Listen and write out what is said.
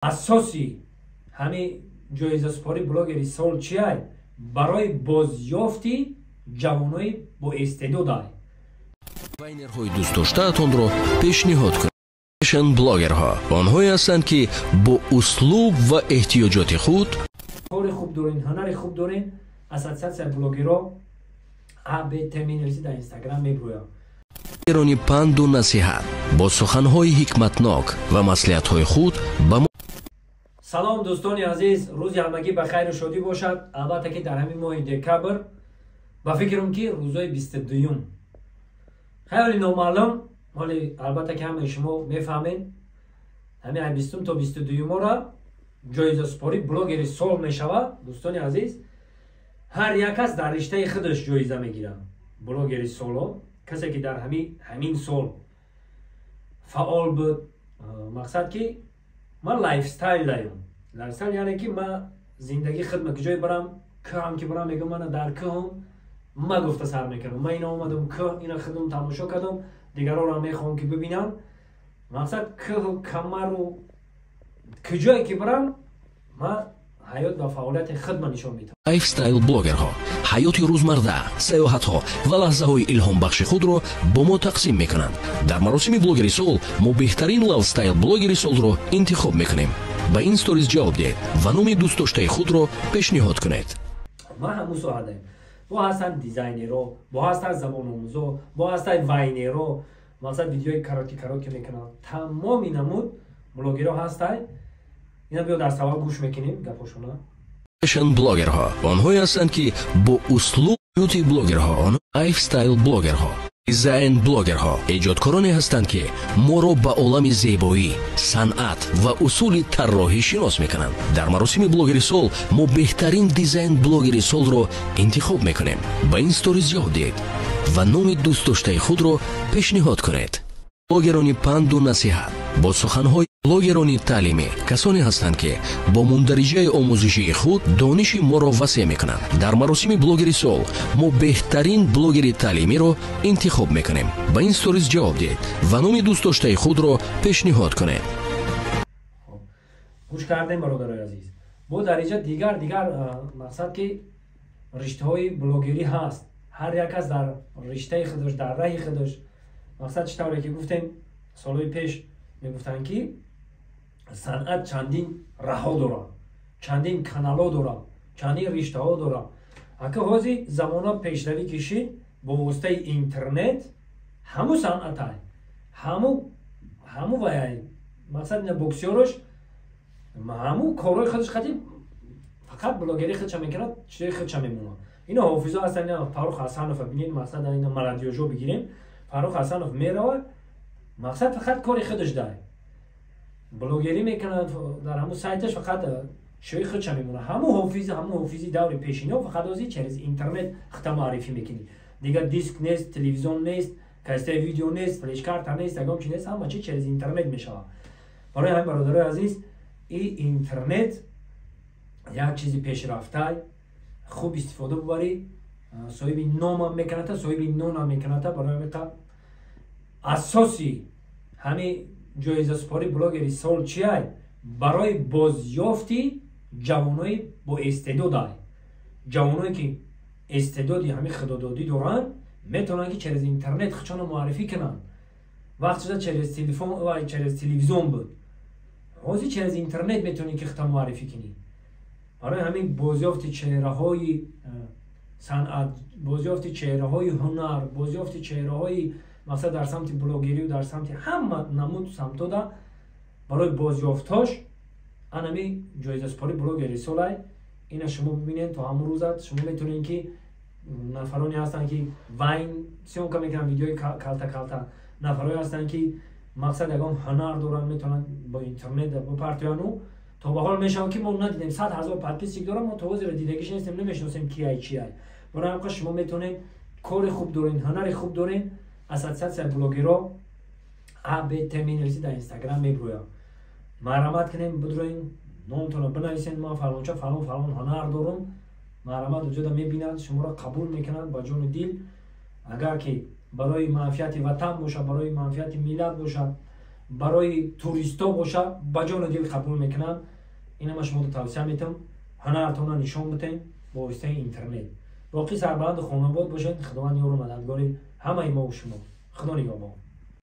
Асоси ҳамин ҷоизасупории блогери сол чиай? Барои бозёфти ҷавонои боистеъдодай. Вайнерҳои дӯстдоштаатонро пешниҳод кунед. Фэшн блогерҳо онҳое ҳастанд, ки бо услуб ва эҳтиёҷоти худ кори хуб дорен, ҳунари хуб дорен, ассотсиатсияи блогерро абт менависӣ, дар Инстаграм мебурӯяд. Блогерони панду насиҳат бо суханҳои ҳикматнок ва маслиҳатҳои худ ба мо Салом, дӯстони азиз, рӯзи ҳамагӣ ба хайру шодӣ бошад. Албатта, ки дар ҳамин моҳи декабр, ба фикрам, ки рӯзои 22-юм, хеле номаълум ҳоли, албатта, ки ҳамаи шумо мефаҳмед, ҳамин ай 20-ум то 22-юмора ҷоизасупорӣ блогери сол мешавад. Дӯстони азиз, ҳар як кас дар риштаи худаш ҷоиза мегирад. Блогери соло касе ки дар ҳамин сол фаъол буд. Мақсад, ки ман лайфстайл даём. Лайфстайл яъне ки ман зиндагии худма куҷое барам, кӯҳам ки барам, мегӯям, мана дар кӯҳам, ма гуфта сар мекардам, ман ина омадам кӯҳ, ина худам тамошо кардам, дигарорам мехоҳам, ки бибинам. Мақсад, кӯҳу камару куҷое ки барам, ман ҳаёт ва фаъолияти худма нишон медиҳам. Лайфстайл блогерҳо ҳаёти рӯзмарра, саёҳатҳо ва лаҳзаҳои илҳомбахши худро бо мо тақсим мекунанд. Дар маросими блогери сол мо беҳтарин лайфстайл блогери солро интихоб мекунем. Ба ин сторис ҷавоб диҳед ва номи дӯстдоштаи худро пешниҳод кунед. Ман ҳамун соҳадаем. Бо ҳастанд дизайнерро, бо ҳастанд забономӯзо, бо ҳастанд вайнерро, мақсад, видеои короткий короткий мекунанд. Тамоми намуд блогерҳо ҳастай. Ина биё, дар савол гӯш мекунем гапошона. Фэшн блогерҳо онҳое ҳастанд, ки бо услуб бьюти блогерҳо, лайфстайл блогерҳо, дизайн блогерҳо эҷодкороне ҳастанд, ки моро ба олами зебоӣ, санъат ва усули тарроҳӣ шинос мекунанд. Дар маросими блогери сол мо беҳтарин дизайн блогери солро интихоб мекунем. Ба ин сторис ҷавоб диҳед ва номи дӯстдоштаи худро пешниҳод кунед. Блогерони панду насиҳат бо суханҳои блогерони таълимӣ касоне ҳастанд, ки бо мундариҷаи омӯзишии худ дониши моро васеъ мекунанд. Дар маросими блогери сол мо беҳтарин блогери таълимиро интихоб мекунем. Ба ин сторис ҷавоб диҳед ва номи дӯстдоштаи худро пешниҳод кунед. Гӯш кардем, бародарои азиз. Бо дар инҷа дигар дигар, мақсад, ки риштаҳои блогерӣ ҳаст. Ҳар як кас дар риштаи худаш, дар раҳи худаш. Мақсад, чӣ тавре ки гуфтем, солҳои пеш мегуфтанд, ки санъат чандин раҳҳо дорад, чандин каналҳо дорад, чандин риштаҳо дорад. Ака, ҳозир замона пешравӣ кишид, бо воситаи интернет ҳаму санъатай, ҳаму ваяй. Мақсад, ина боксёрош ҳаму корҳои худаш қати фақат блогерии худша мекунад, чизои худша мемонад. Ина ҳофизо ҳастан, ина Фаррух Ҳасанов бинед. Мақсад, ина молодёжо бигирем, Фаррух Ҳасанов меравад, мақсад, фақат кори худаш дай, блогерӣ мекунад, дар ҳамун сайташ фақат шои худша мемонад. Ҳаму ҳофиз, ҳаму ҳофизи даври пешино, фақат ҳозир через интернет худта муаррифӣ мекунӣ. Дигар диск нест, телевизион нест, кассетаи видео нест, флешкарта нест, ягон чи нест, ҳама чи через интернет мешавад. Барои ҳамин, бародарои азиз, и интернет як чизи пешрафтай, хуб истифода бубарӣ, соҳиби номам мекуната, соҳиби нонам мекуната. Барои ҳамин асоси ҳамин ҷоизасупории блогери сол чиай? Барои бозёфти ҷавонои боистеъдодай. Ҷавоное ки истеъдоди ҳамин худододӣ доранд, метавонанд, ки через интернет худшонро муаррифӣ кунанд. Вақт шуда через телефон ва через телевизион буд, ҳозир через интернет метавонӣ, ки худта муаррифӣ кунӣ. Барои ҳамин бозёфти чеҳраҳои санъат, бозёфти чеҳраҳои ҳунар, бозёфти чеҳраҳои, мақсад, дар самти блогерию дар самти ҳама намуд самтода барои бозёфтҳош анами ҷоизасупории блогери солай. Ина шумо бибинед, то ҳамун рӯзат шумо метавонед, ки нафароне ҳастанд, ки вайн съёмка мекунанд, видеои калта калта, нафарое ҳастанд, ки, мақсад, ягон ҳунар доранд, метавонанд бо интернет бипартояну. То ба ҳол мешавад, ки мо надидем, 100 000 подписчик дорам, мо то ҳозира дидагиш нестем, намешиносем, кияй, чияй. Барои ҳамин шумо метавонед, кори хуб дорен, ҳунари хуб дорен, ассотсиатсияи блогерро абт менависӣ, дар Инстаграм мебурӯяд. Марҳамат кунем, бидроин, номтонро бинависен: ман фалонча, фалон фалон ҳунар дорум. Марҳамат, уҷода мебинанд, шуморо қабул мекунанд ба ҷону дил. Агар ки барои манфиати ватан бошад, барои манфиати миллат бошад. Барои туристо боша, ба ҷону дил қабул мекунанд. Ина ма шуморо тавсия метам, ҳунартона нишон битем бо воситаи интернет. Боқӣ сарбаланду хонобод бошед. Худованд ёру мададгори ҳамаи мову шумо. Худо нигаҳбон.